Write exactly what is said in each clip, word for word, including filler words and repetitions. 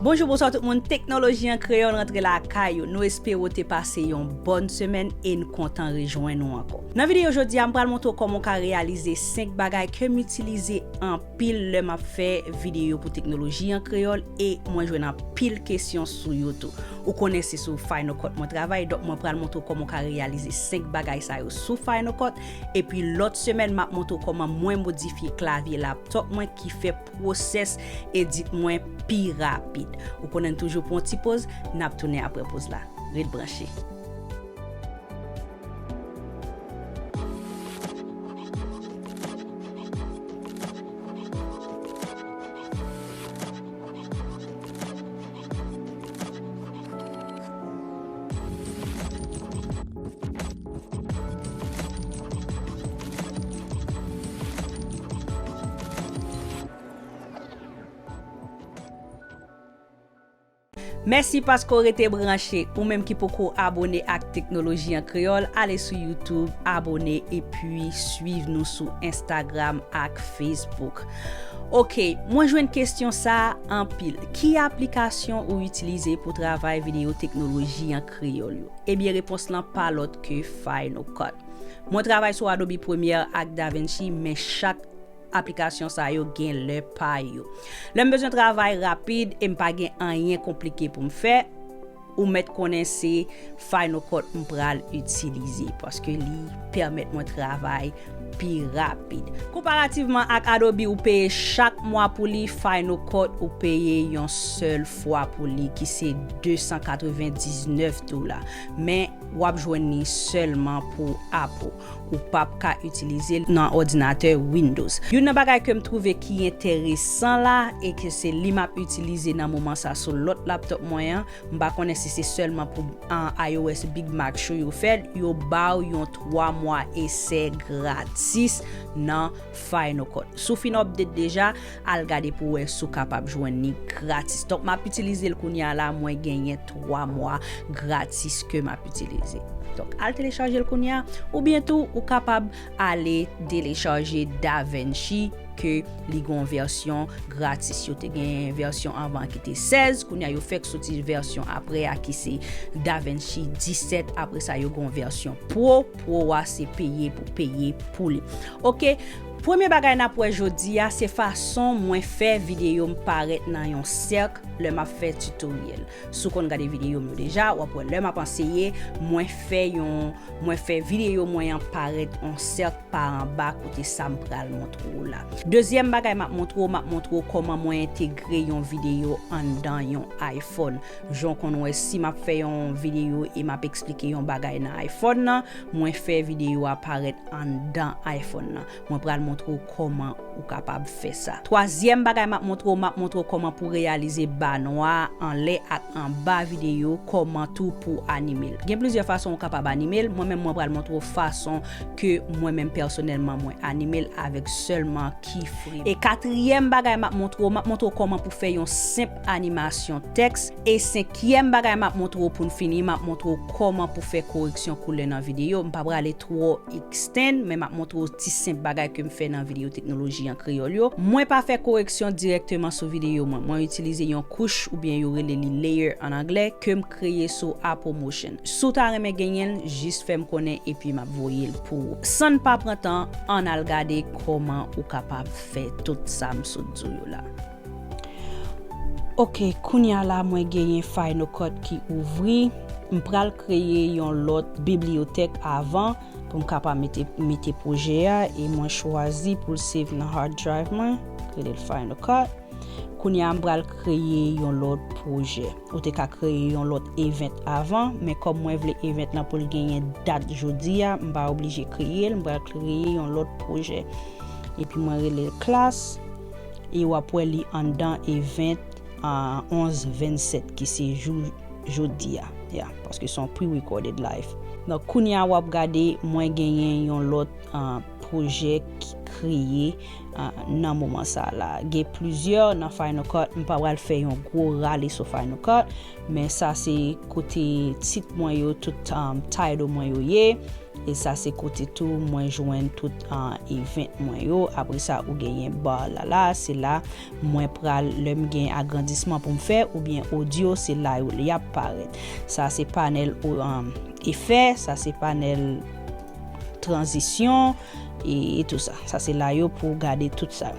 Bonjou, bonswa tout moun. Teknoloji an Kreyòl rantre lakay ou. Nou espere w te pase yon bòn semèn e n kontan rejwenn ou ankò. Nan videyo jodi a, m pral montre w kòman w ka reyalize senk bagay ke m itilize anpil lè m ap fè videyo pou Teknoloji an Kreyòl e mwen jwenn anpil kesyon sou yo tou. Ou konnen se sou Final Cut mwen travay, donk mwen pral montre w kòman w ka reyalize senk bagay sa yo sou Final Cut. Epi lòt semèn, m ap montre w kòman mwen modifye klavye laptop mwen ki fè pwosès edit mwen pi rapid. Ou konnen n toujou pran yon ti poz, n ap tounen apre poz la. Ret branche. Mèsi paske w rete branche. Ou menm ki poko abone ak Teknoloji an Kreyòl, ale sou YouTube, abone epi swiv nou sou Instagram ak Facebook. Oke, mwen jwenn kesyon sa a anpil. Ki aplikasyon ou itilize pou travay videyo Teknoloji an Kreyòl yo? Ebyen, repons lan pa lòt ke Final Cut. Mwen travay sou Adobe Premiere ak DaVinci, men chak aplikasyon sa yo gen lè pa yo. Lè m bezwen travay rapid e m pa gen anyen konplike pou m fè, ou mèt konnen se Final Cut m pral itilize, paske li pèmèt mwen travay pi rapid. Konparativman ak Adobe, ou peye chak mwa pou li, Final Cut ou peye yon sèl fwa pou li, ki se de san katrevendiznèf dola. Men, w ap jwenn li sèlman pou Apple. Ou p ap ka itilize l nan òdinatè Windows. Youn nan bagay ke m twouve ki enteresan la, e ke se li m ap itilize nan moman sa sou lòt laptop mwen an, m pa konnen si se sèlman pou, an, iOS Big Mac Show yo fè l, yo ba w yon twa mwa esè gratis nan Final Cut. Si w fin update deja, al gade pou w wè si w kapab jwenn li gratis. Donk, m ap itilize l kounye a la, mwen genyen twa mwa gratis ke m ap itilize. Donk, al telechaje l kounye a, oubyen tou, ou kapab ale telechaje DaVinci, ke li gon vèsyon gratis. Yo te gen vèsyon anvan ki te sèz, kounye a yo fèk soti vèsyon apre a ki se DaVinci disèt, apre sa yo gon vèsyon Pro, Pro a se peye pou peye pou li. Oke, premye bagay n ap wè jodi a, se fason mwen fè videyo m parèt nan yon sèk lè m ap fè tutorial. Si w konn gade videyo m yo deja, w ap wè lè m ap anseye, mwen fè yon, mwen fè videyo mwen an parèt yon sèk pa anba kote sa m pral montre w la. Dezyèm bagay m ap montre w, m ap montre w kòman mwen entegre yon videyo anndan yon iPhone. Jan w konn wè, si m ap fè yon videyo e m ap eksplike yon bagay nan iPhone nan, mwen fè videyo a parèt anndan iPhone nan. Mwen pral montre w kòman ou kapab fè sa. Twazyèm bagay m ap montre w, m ap montre w kòman pou reyalize ba nwa anlè ak anba videyo, kòman tou pou anime l. Gen plizyè fason ou kapab anime l. Mwen menm, mwen pral montre w fason ke mwen menm pèsonèlman mwen anime l avèk sèlman keyframe. E katriyèm bagay m ap montre w, m ap montre w kòman pou fè yon senp animasyon tèks. E senkyèm bagay m ap montre w pou n fini, m ap montre w kòman pou fè koreksyon koulè nan videyo. M pa prale twò extend, men m ap montre w ti senp bagay ke m fè nan videyo Teknoloji an Kreyòl yo. Mwen pa fè koreksyon dirèkteman sou videyo mwen. Mwen itilize yon kouch, oubyen yo rele li layer an anglè, ke m kreye sou Apple Motion. Si w ta renmen genyen l, jis fè m konnen epi m ap voye l pou ou. San n pa pran tan, ann al gade kòman ou kapab fè tout sa m sot di w yo la. Oke, kounye a la, mwen genyen Final Cut ki ouvri. M pral kreye yon lòt bibliyotèk avan pou m kapab mete, mete pwojè a, e mwen chwazi pou l save nan hard drive mwen, rele l Final Cut. Kounye a, m pral kreye yon lòt pwojè. Ou te ka kreye yon lòt event avan, men kòm mwen vle event lan pou l genyen dat jodi a, m pa oblije kreye l, m pral kreye yon lòt pwojè. Epi mwen rele l class, e w ap wè li anndan event, a, onz vennsèt, ki se jou jodi a, ya, paske se yon pre-recorded live. Donk, kounye a w ap gade, mwen genyen yon lòt, a, pwojè ki kreye, a, nan moman sa la. Gen plizyè nan Final Cut, m pa pral fè yon gwo rale sou Final Cut, men sa se kote tit mwen yo, tout, um, title mwen yo ye. E sa se kote tou mwen jwenn tout, ah, event mwen yo. Apre sa, ou genyen bar la la, se la mwen pral, lè m gen agrandisman pou m fè, oubyen odyo, se la yo, y ap parèt. Sa se panèl, o, um, efè, sa se panèl tranzisyon, e, e tou sa. Sa se la yo pou w gade tout sa.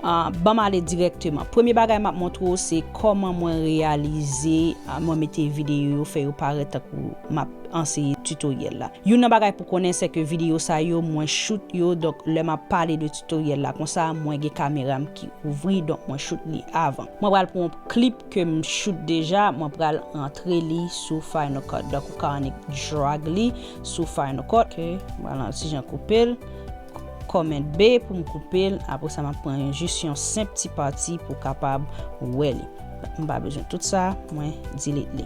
Ah, ban m ale dirèkteman. Premye bagay m ap montre w, se kòman mwen reyalize, ah, mwen mete videyo yo, fè yo parèt tankou m ap anseye titoryèl la. Youn nan bagay pou konnen, se ke videyo sa yo, mwen shoot yo, donk lè m ap pale de titoryèl la konsa, mwen gen kamera m ki ouvri, donk mwen shoot li avan. Mwen pral pran yon klip ke m shoot deja, mwen pral rantre li sou Final Cut. Donk, ou ka annik drag li sou Final Cut. Ok, mwen pral yon ti jan koupe l. Command B pou m koupe l. Apre sa, m ap pran yon, jis yon senp ti pati pou w kapab wè li. M pa bezwen tout sa, mwen delete li.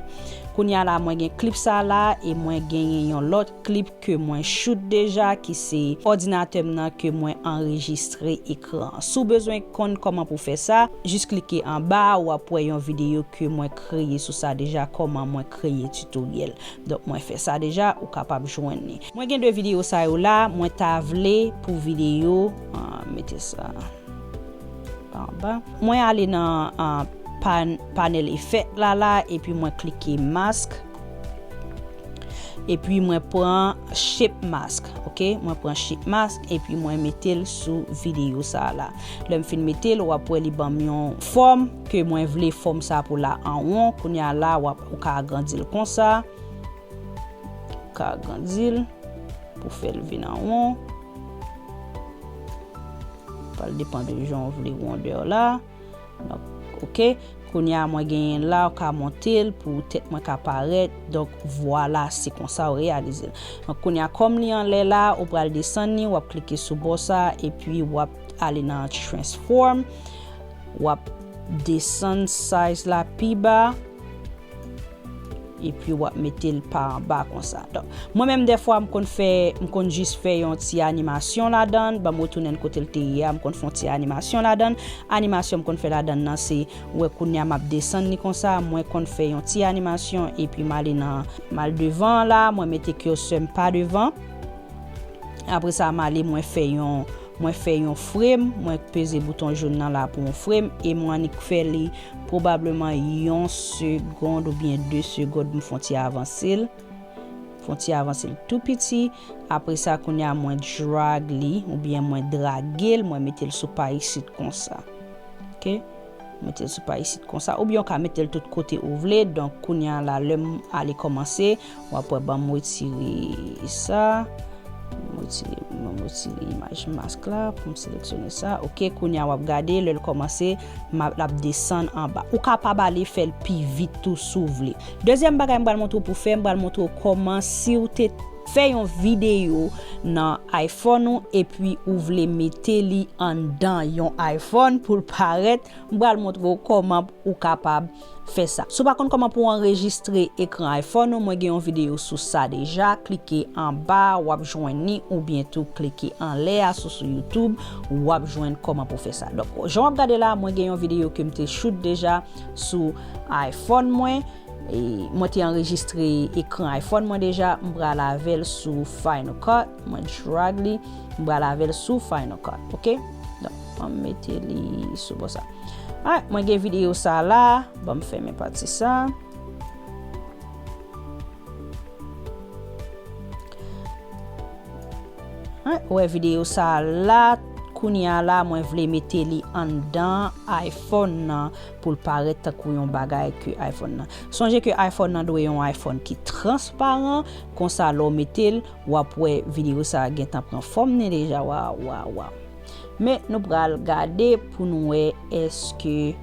Kounye a la, mwen gen klip sa la, e mwen genyen yon lòt klip ke mwen shoot deja, ki se òdinatè m nan ke mwen anrejistre ekran an. Si w bezwen konn kòman pou fè sa, jis klike anba, w ap wè yon videyo ke mwen kreye sou sa deja, kòman mwen kreye titoryèl. Donk, mwen fè sa deja, ou kapab jwenn li. Mwen gen de videyo sa yo la, mwen ta vle pou videyo, ah, mete sa anba. Mwen ale nan, ah, pan-, panèl efè la la, epi mwen klike mask. Epi mwen pran shape mask, ok? Mwen pran shape mask, epi mwen mete l sou videyo sa la. Lè m fin mete l, w ap wè li ban m yon fòm ke mwen vle fòm sa pou la an won. Kounye a la, w ap, ou ka agrandi l konsa. Ou ka agrandi l pou fè l vin an won. Pral depann de jan w vle wondè w la. Donk, ok. Kounye a mwen genyen la, ou ka monte l pou tèt mwen ka parèt. Donk, vwala, se konsa ou reyalize l. Donk, kounye a, kòm li anlè la, ou pral desann li, w ap klike sou bò sa, epi w ap ale nan transform, w ap desann size la pi ba, epi w ap mete l pa anba konsa. Donk, mwen menm, dèfwa, m konn fè, m konn jis fè yon ti animasyon ladan l, ban m retounen kote l te ye a, m konn fè yon ti animasyon ladan l. Animasyon m konn fè ladan l nan, se, ou wè kounye a m ap desann li konsa, mwen konn fè yon ti animasyon, epi m ale nan, m al devan la, mwen mete cursor m pa devan. Apre sa, m ale, mwen fè yon, mwen fè yon frame, mwen peze bouton jòn nan la pou yon frame, e mwen annik fè li pwobableman yon segond oubyen de segond, m fè yon ti avanse l. Fè yon ti avanse l tou piti. Apre sa, kounye a, mwen drag li, oubyen mwen drage l, mwen mete l sou pa isit konsa. Ok? Mete l sou pa isit konsa. Oubyen ou ka mete l tout kote ou vle. Donk, kounye a la, lè m ale kòmanse, w ap wè, ban m retire sa. Ban m retire, ban m retire imaj mask la pou m seleksyone sa. Ok, kounye a w ap gade, lè l kòmanse, m ap, l ap desann anba. Ou kapab ale fè l pi vit tou si w vle. Dezyèm bagay m pral montre w pou fè, m pral montre w kòman si w te fè yon videyo nan iPhone ou epi ou vle mete li anndan yon iPhone pou l parèt, m pral montre w kòman ou kapab fè sa. Si w pa konn kòman pou w anrejistre ekran iPhone ou, mwen gen yon videyo sou sa deja. Klike anba, w ap jwenn li, oubyen tou klike anlè a sou, sou YouTube, w ap jwenn kòman pou fè sa. Donk, jan w ap gade la, mwen gen yon videyo ke m te shoot deja sou iPhone mwen. E mwen te anrejistre ekran iPhone mwen deja, m pral avè l sou Final Cut, mwen drag li, m pral avè l sou Final Cut, ok? Donk, ann mete li sou bò sa. Alright, mwen gen videyo sa la, ban m fèmen pati sa. Alright, ou wè videyo sa la, kounye a la, mwen vle mete li anndan iPhone nan pou l parèt tankou yon bagay ke iPhone nan. Sonje ke iPhone nan dwe yon iPhone ki transparan, konsa lè w mete l, w ap wè videyo sa a gentan pran fòm li deja, waw, waw, waw. Men nou pral gade pou nou wè èske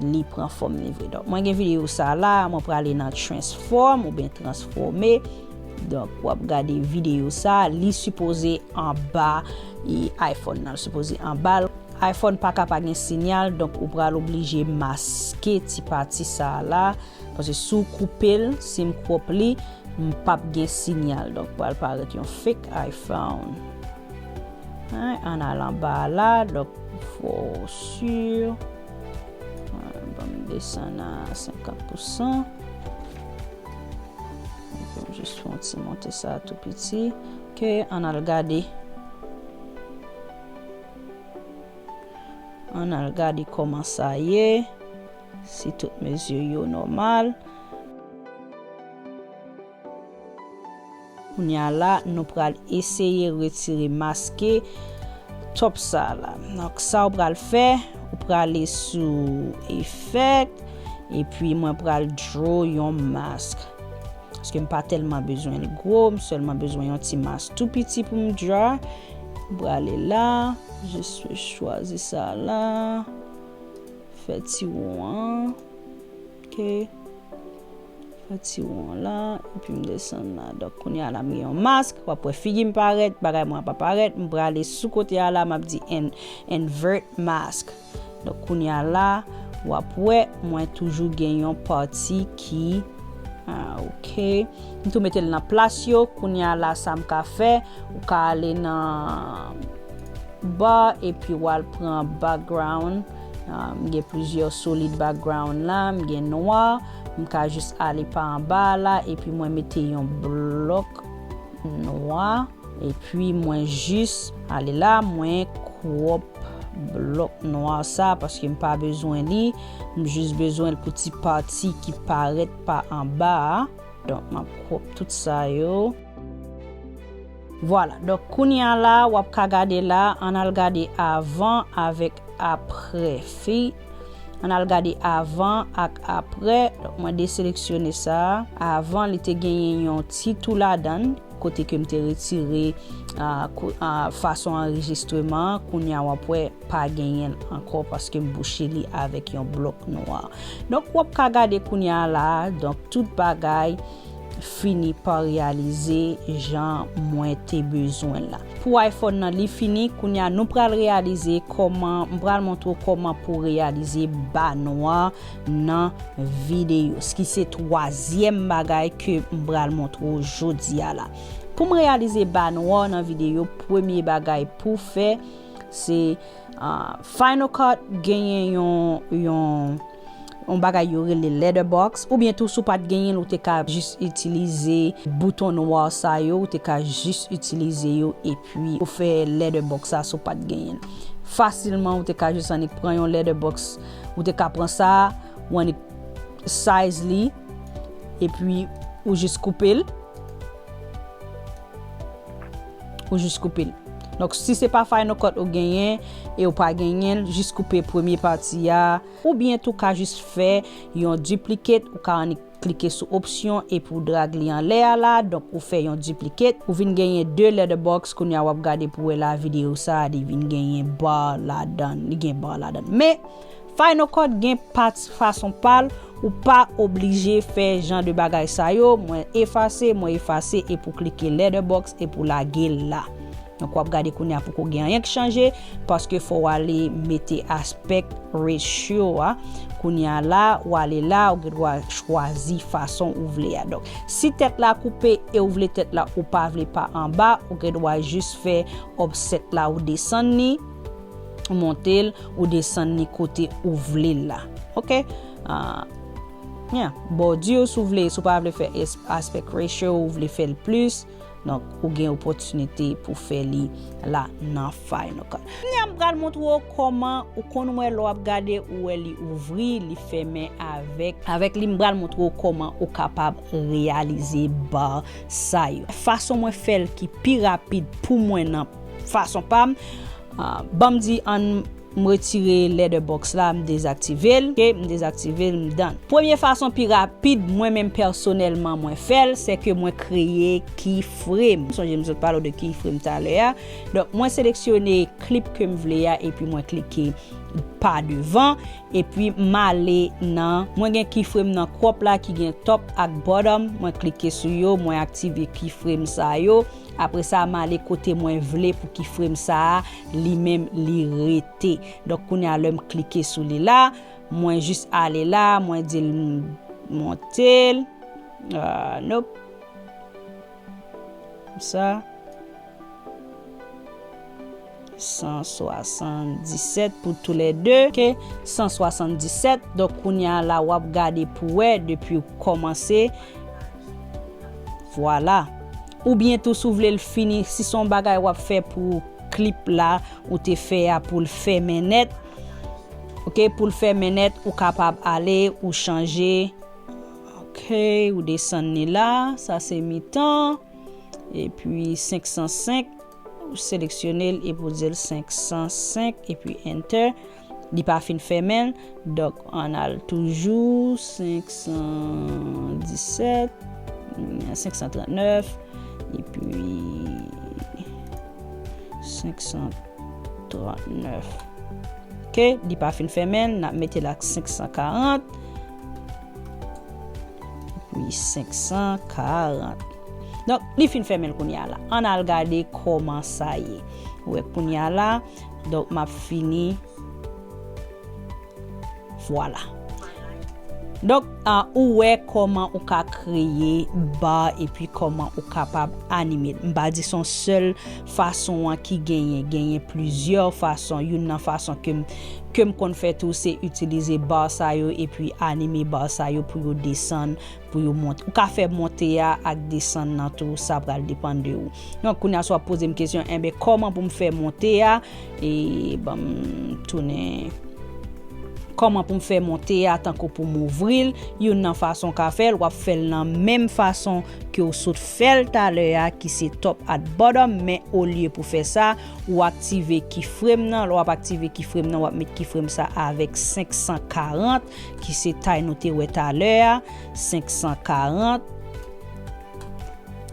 li pran fòm li vre. Donk, mwen gen videyo sa la, mwen prale nan transform oubyen transfòme. Donk, w ap gade videyo sa, li sipoze anba, e, iPhone nan, li sipoze anba l. iPhone pa ka pa gen sinyal, donk ou pral oblije maske ti pati sa la. Paske si w koupe l, si m crop li, m p ap gen sinyal. Donk, pral parèt yon fake iPhone. Hein, ann al anba la, donk, fò w si. Hein, ban m desann a senkant pousan. Donk, Jis fè yon ti monte sa tou piti. Ok, ann al gade. Ann al gade kòman sa ye. Si tout mezi yo nòmal. Kounye a la, nou pral eseye retire maske top sa la. Donk, sa w pral fè, ou prale sou efèk, epi mwen pral draw yon mask. Paske m pa tèlman bezwen l gwo, m sèlman bezwen yon ti mask tou piti pou m draw. M prale la, jis chwazi sa la, fè ti won an. Ok. Fè ti won an la, epi m desann la. Donk, kounye a la, m gen yon mask, w ap wè figi m parèt, bagay mwen an pa parèt, m prale sou kote a la, m ap di in-, invert mask. Donk, kounye a la, w ap wè, mwen toujou gen yon pati ki, ah, ok. M tou mete l nan plas yo, kounye a la, sa m ka fè, ou ka ale nan bar, epi w al pran background. Ah, m gen plizyè solid background la, m gen nwa, m ka jis ale pa anba la, epi mwen mete yon blòk nwa, epi mwen jis ale la, mwen crop blòk nwa sa, paske m pa bezwen li, m jis bezwen l pou ti pati ki parèt pa anba a. Donk, m ap crop tout sa yo. Vwala. Donk, kounye a la, w ap ka gade la, ann al gade avan avèk aprè. Fi, ann al gade avan ak aprè. Donk, mwen deseleksyone sa. Avan, li te genyen yon ti tou ladan l, kote ke m te retire, ah, kou-, ah, fason anrejistreman an. Kounye a, w ap wè pa genyen l ankò paske m bouche li avèk yon blòk nwa. Donk, w ap ka gade kounye a la, donk, tout bagay fini pa reyalize jan mwen te bezwen l la. Pou iPhone nan, li fini, kounye a, nou pral reyalize kòman, m pral montre w kòman pou reyalize ba nwa nan videyo, ki se twazyèm bagay ke m pral montre w jodi a la. Pou m reyalize ba nwa nan videyo, premye bagay pou fè, se, ah, Final Cut genyen yon, yon, yon bagay yo rele letterbox, oubyen tou si w pa t genyen l, ou te ka jis itilize bouton nwa sa yo, ou te ka jis itilize yo, epi ou fè letterbox sa si w pa t genyen l. Fasilman, ou te ka jis annik pran yon letterbox, ou te ka pran sa, ou annik size li, epi ou jis koupe l. Ou jis koupe l. Donk, si se pa Final Cut ou genyen, e ou pa genyen l, jis koupe premye pati a, oubyen tou ka jis fè yon duplicate, ou ka annik klike sou opsyon epi w drag li anlè a la, donk ou fè yon duplicate, ou vin genyen de letterbox, kounye a w ap gade pou wè la videyo sa a, li vin genyen bar ladan, li gen bar ladan. Men, Final Cut gen pa-, fason pa l, ou pa oblije fè jan de bagay sa yo, mwen efase, mwen efase, epi w klike letterbox, epi w lage l la. Donk, w ap gade kounye a poko gen anyen k chanje, paske fò w ale mete aspect ratio a. Kounye a la, w ale la, ou gen dwa chwazi fason ou vle a. Donk, si tèt la koupe e ou vle tèt la ou pa vle pa anba, ou gen dwa jis fè offset la, ou desann li, ou monte l, ou desann li kote ou vle l la. Ok? Ah, yeah. Bòdi, si w vle, si w pa vle fè es-, aspect ratio, ou vle fè l plis, donk, ou gen opòtinite pou fè li la nan Final Cut. Kounye a, m pral montre w kòman ou konn wè lè w ap gade, ou wè li ouvri, li fèmen avèk, avèk li. M pral montre w kòman ou kapab reyalize bar sa yo. Fason mwen fè l ki pi rapid pou mwen nan fason pa m, ah, ban m di, ann m retire letterbox la, m dezaktive l. Ok, m dezaktive l, m done. Premye fason pi rapid, mwen menm pèsonèlman, mwen fè l, se ke mwen kreye keyframe. Sonje m sot pale w de keyframe talè a. Donk, mwen seleksyone clip ke m vle a, epi mwen klike pa devan, epi m ale nan, mwen gen keyframe nan crop la ki gen top ak bottom, mwen klike sou yo, mwen aktive keyframe sa yo. Apre sa, m ale kote mwen vle pou keyframe sa a, li menm, li rete. Donk, kounye a, lè m klike sou li la, mwen jis ale la, mwen di l m-, monte l. Ah, nope. Sa. San swasanndisèt pou toulède. Ok, san swasanndisèt. Donk, kounye a la, w ap gade pou wè depi w kòmanse. Vwala. Oubyen tou, si w vle l fini, si se yon bagay w ap fè pou klip la, ou te fè a pou l fèmen nèt. Ok, pou l fèmen nèt, ou kapab ale, ou chanje. Ok, ou desann li la, sa se mitan. Epi senk san senk, ou seleksyone l epi w di l senk san senk, epi enter. Li pa fin fèmen l, donk ann al toujou, senk san disèt, senk san trannèf, epi senk san trannèf. Ok, li pa fin fèmen l, n ap mete l ak senk san karant. Wi, senk san karant. Donk, li fin fèmen l kounye a la. Ann al gade kòman sa ye. Ou wè kounye a la. Donk, m ap fini. Vwala. Donk, a, ou wè kòman ou ka kreye bar epi kòman ou kapab anime l. M pa di se yon sèl fason an ki genyen. Genyen plizyè fason. Youn nan fason ke m, ke m konn fè tou, se itilize bar sa yo epi anime bar sa yo pou yo desann, pou yo monte. Ou ka fè monte a ak desann nan tou, sa pral depann de ou. Donk, kounye a, si w ap poze m kesyon, enben, kòman pou m fè monte a? E, ban m tounen. Kòman pou m fè monte a tankou pou m ouvri l? Youn nan fason w ka fè l, w ap fè l nan menm fason ke w sot fè l talè a, ki se top at bottom, men olye pou fè sa, ou aktive keyframe nan. Lè w ap aktive keyframe nan, w ap met keyframe sa avèk senk san karant, ki se tay nou te wè talè a, senk san karant.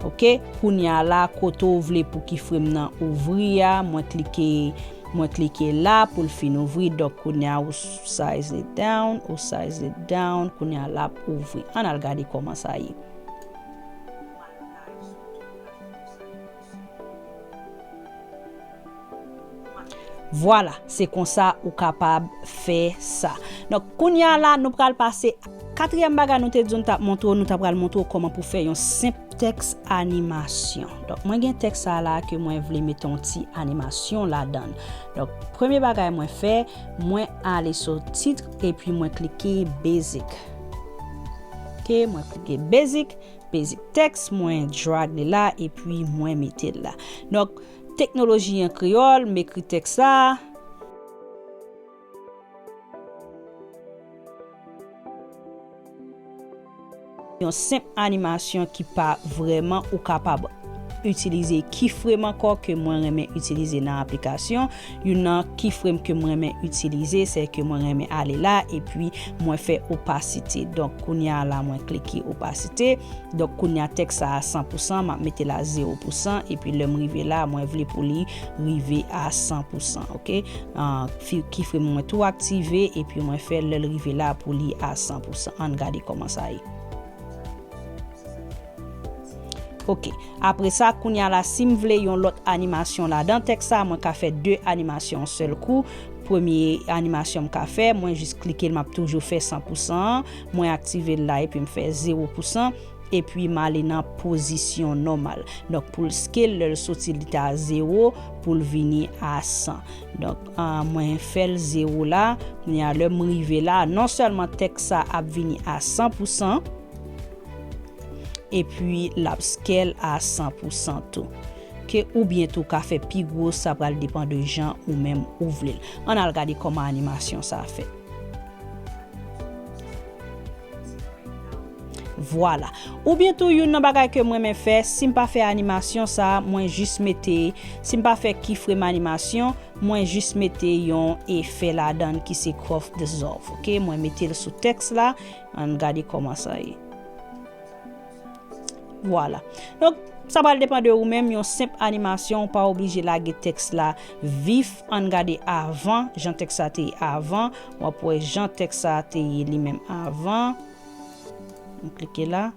Ok, kounye a la, kote w vle pou keyframe nan ouvri a, mwen klike, mwen klike la pou l fin ouvri. Donk, kounye a, ou size it down, ou size it down, kounye a l ap ouvri. Ann al gade kòman sa ye. Vwala, se konsa ou kapab fè sa. Donk, kounye a la, nou pral pase katriyèm bagay nou te di w nou t ap montre w, nou ta pral montre w kòman pou fè yon senp tèks animasyon. Donk, mwen gen tèks sa la ke mwen vle mete yon ti animasyon ladan l. Donk, premye bagay mwen fè, mwen ale sou tit epi mwen klike basic. Ok, mwen klike basic, basic text, mwen drag li la epi mwen mete l la. Donk, teknoloji an kreyòl, m ekri tèks la. Yon senp animasyon ki pa vrèman ou kapab itilize keyframe ankò ke mwen renmen itilize nan aplikasyon. Youn nan keyframe ke mwen renmen itilize, se ke mwen renmen ale la, epi mwen fè opasite. Donk, kounye a la, mwen klike opasite. Donk, kounye a tèks sa a san pou san, m ap mete l a zewo pou san, epi lè m rive la, mwen vle pou li rive a san pou san, ok? Ah, fi-, keyframe mwen tou aktive, epi mwen fè lè l rive la pou li a san pou san. Ann gade kòman sa ye. Ok. Apre sa, kounye a la, si m vle yon lòt animasyon ladan tèks sa, mwen ka fè de animasyon yon sèl kou. Premye animasyon m ka fè, mwen jis klike l, m ap toujou fè san pou san an. Mwen aktive l la, epi m fè zewo pou san. Epi m ale nan pozisyon nòmal. Donk, pou l scale, lè l soti, li te a zewo, pou l vini a san. Donk, ah, mwen fè l zewo la. Kounye a, lè m rive la, non sèlman tèks sa ap vini a san pou san, epi l ap scale a san pou san tou. Ke oubyen tou ka fè pi gwo, sa pral depann de jan ou menm ou vle l. Ann al gade kòman animasyon sa a fèt. Vwala. Oubyen tou, youn nan bagay ke mwen renmen fè, si m pa fè animasyon sa a, mwen jis mete, si m pa fè keyframe animasyon, mwen jis mete yon efè ladan l ki se Curve Dissolve. Ok, mwen mete l sou tèks la. Ann gade kòman sa ye. Vwala. Donk, sa pral depann de ou menm, yon senp animasyon, ou pa oblije lage tèks la vif. Ann gade avan, jan tèks sa te ye avan. W ap wè jan tèks sa te ye li menm avan. M klike la.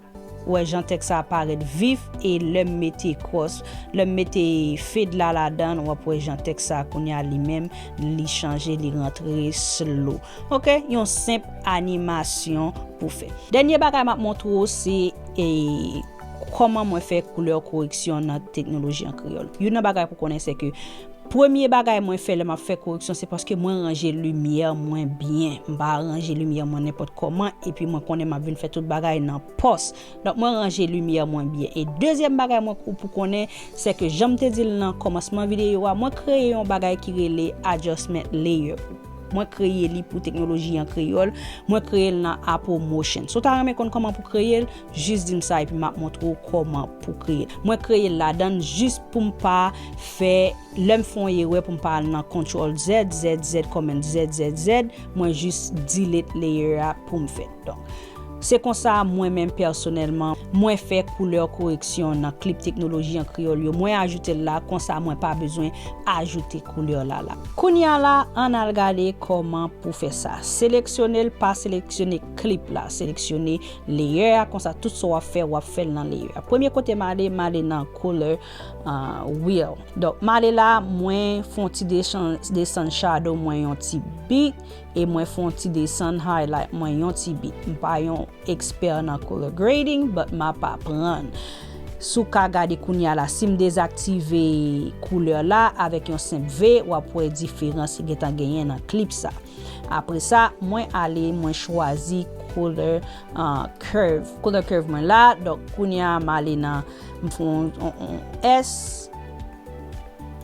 Ou wè jan tèks sa parèt vif, e lè m mete cross, lè m mete fade la ladan l, w ap wè jan tèks sa kounye a li menm, li chanje, li rantre slow. Ok, yon senp animasyon pou fè. Dènye bagay m ap montre w se, e, kòman mwen fè koulè koreksyon nan teknoloji an kreyòl. Youn nan bagay pou konnen se ke Premye bagay mwen fè lè m ap fè koreksyon, se paske mwen ranje limyè mwen byen. M pa ranje limyè mwen nenpòt kòman, epi mwen konnen m ap vin fè tout bagay nan pòs. Donk, mwen ranje limyè mwen byen. E dezyèm bagay mwen pou konnen, se ke jan m te di l nan kòmansman videyo a, mwen kreye yon bagay ki rele adjustment layer. Mwen kreye li pou teknoloji an kreyòl. Mwen kreye l nan Apple Motion. Si w ta renmen konn kòman pou kreye l, jis di m sa epi m ap montre w kòman pou kreye l. Mwen kreye l ladan l jis pou m pa fè, lè m fè yon erè, pou m pa al nan Control Z, Z Z, Command Z Z Z, mwen jis delete layer a pou m fè. Donk, se konsa mwen menm pèsonèlman, mwen fè koulè koreksyon nan klip teknoloji an kreyòl yo. Mwen ajoute l la, konsa mwen pa bezwen ajoute koulè la la. Kounye a la, ann al gade kòman pou fè sa. Seleksyone l, pa seleksyone klip la, seleksyone layer a, konsa tout sa w ap fè, w ap fè l nan layer a. Premye kote m ale, m ale nan color, uh, wheel. Donk, m ale la, mwen fè yon ti desann, desann shadow mwen yon ti bit, e mwen fè yon ti desann highlight mwen yon ti bit. M pa yon expert nan color grading, but m ap aprann. Si w ka gade kounye a la, si m dezaktive koulè la avèk yon senp V, w ap wè diferans ki gentan genyen nan klip sa. Apre sa, mwen ale, mwen chwazi color, uh, curve. Color curve mwen la, donk kounye a m ale nan, m fè yon, yon, yon S,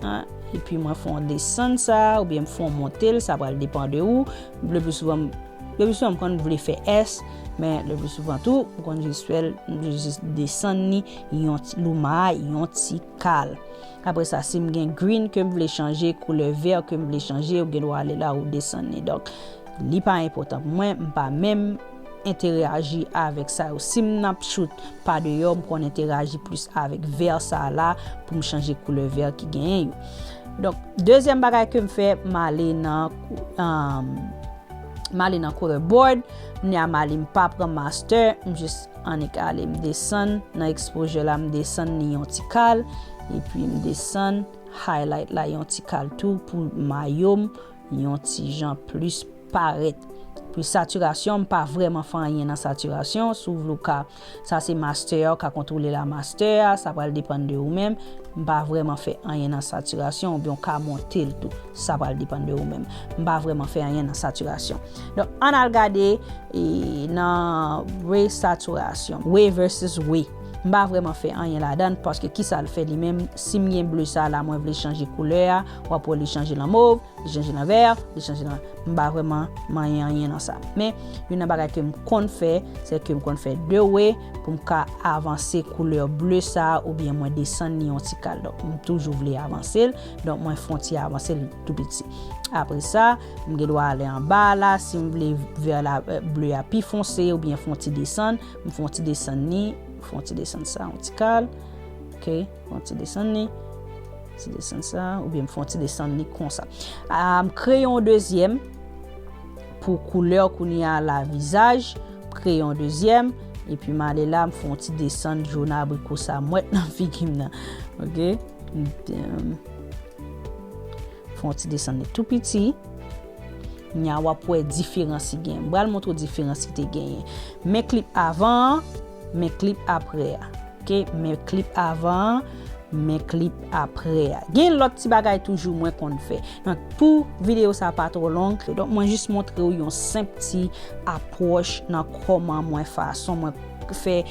an, epi mwen fè yon desann sa, oubyen m fè yon monte l, sa pral depann de ou. Le pli souvan, le pli souvan m konn vle fè S, men le pli souvan tou, m konn jis fè l, m jis desann li yon ti, luma a yon ti kal. Apre sa, si m gen green ke m vle chanje, koulè vè ke m vle chanje, ou gen dwa ale la ou desann li. Donk, li pa enpòtan pou mwen, m pa menm enteraji avèk sa yo. Si m n ap shoot pa deyò, m konn enteraji plis avèk vè sa la pou m chanje koulè vè ki genyen yo. Donk, dezyèm bagay ke m fè, m ale nan, um, m ale nan color board. Kounye a m ale, m pa pran master, m jis annik ale, m desann nan exposure la, m desann li yon ti kal, epi m desann highlight la yon ti kal tou pou mayo m yon ti jan plis parèt. Pou satirasyon, m pa vrèman fè anyen nan satirasyon. Si w vle w ka, sa se master a, w ka kontwole la master a, sa pral depann de ou menm. M pa vrèman fè anyen nan satirasyon, oubyen w ka monte l tou. Sa pral depann de ou menm. M pa vrèman fè anyen nan satirasyon. Donk, ann al gade, e, nan ray satirasyon. Ray versus ray. M pa vrèman fè anyen ladan l, paske kisa l fè li menm? Si m gen ble sa la, mwen vle chanje koulè a, w ap wè li chanje l an mov, li chanje l an vè, li chanje l an, m pa vrèman manyen anyen nan sa. Men, youn nan bagay ke m konn fè, se ke m konn fè de ray pou m ka avanse koulè ble sa a, oubyen mwen desann li yon ti kal. Donk, m toujou vle avanse l, donk mwen fè yon ti avanse l tou piti. Apre sa, m gen dwa ale anba la, si m vle vè la, euh, ble a pi fonse, oubyen fè yon ti desann, m fè yon ti desann li, fè yon ti desann sa, yon ti kal. Ok, fè yon ti desann li. Ti desann sa, oubyen m fè yon ti desann li konsa. Ah, m kreye yon dezyèm pou koulè kounye a la vizaj. M kreye yon dezyèm, epi m ale la, m fè yon ti desann jòn abriko sa m wèt nan figi m nan. Ok? M, fè yon ti desann li tou piti. Nya w ap wè diferans ki genyen. M pral montre w diferans ki te genyen. Men klip avan an, men klip apre a. Ok, men klip avan an, men klip apre a. Gen lòt ti bagay toujou mwen konn fè. Donk, pou videyo sa pa twò long, donk mwen jis montre w yon senp ti apwòch nan kòman mwen fason mwen fè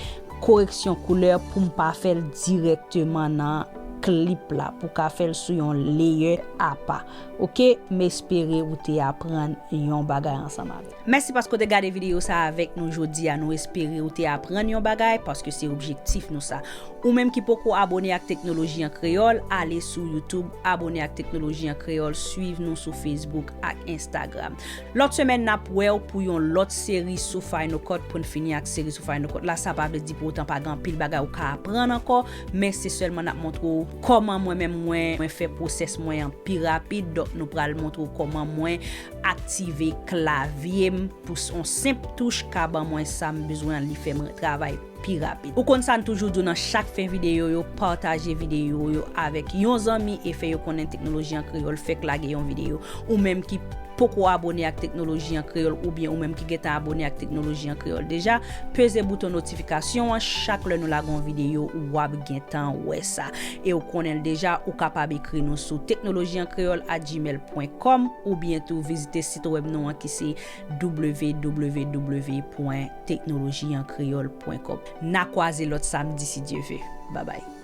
koreksyon koulè pou m pa fè l dirèkteman nan klip la, pou ka fè l sou yon layer apa. Ok, m espere ou te aprann yon bagay ansanm avè m. Mèsi paske w te gade videyo sa avèk nou jodi a. Nou espere ou te aprann yon bagay, paske se objektif nou sa. Ou menm ki poko abone ak Teknoloji an Kreyòl, ale sou YouTube, abone ak Teknoloji an Kreyòl, swiv nou sou Facebook ak Instagram. Lòt semèn, n ap wè w pou yon lòt seri sou Final Cut, pou n fini ak seri sou Final Cut la. Sa pa vle di pou otan pa gen anpil bagay ou ka aprann ankò, men se sèlman n ap montre w kòman mwen menm mwen, mwen fè pwosès mwen an pi rapid. Donk, nou pral montre w kòman mwen aktive klavye m pou s-, yon senp touch ka ban mwen sa m bezwen an, li fè m travay pi rapid. Ou konn sa n toujou di w nan chak fen videyo yo, pataje videyo yo avèk yon zanmi e fè yo konnen Teknoloji an Kreyòl fèk lage yon videyo. Ou menm ki poko abone ak Teknoloji an Kreyòl oubyen ou menm ki gentan abone ak Teknoloji an Kreyòl deja, peze bouton notifikasyon an, chak lè nou lage yon videyo, w ap gentan wè sa. E ou konnen l deja, ou kapab ekri nou sou teknoloji an kreyòl at gmail pwen kòm oubyen tou vizite sit wèb nou an ki se w w w pwen teknoloji an kreyòl pwen kòm. N a kwaze lòt samdi si Dye ve. Babay.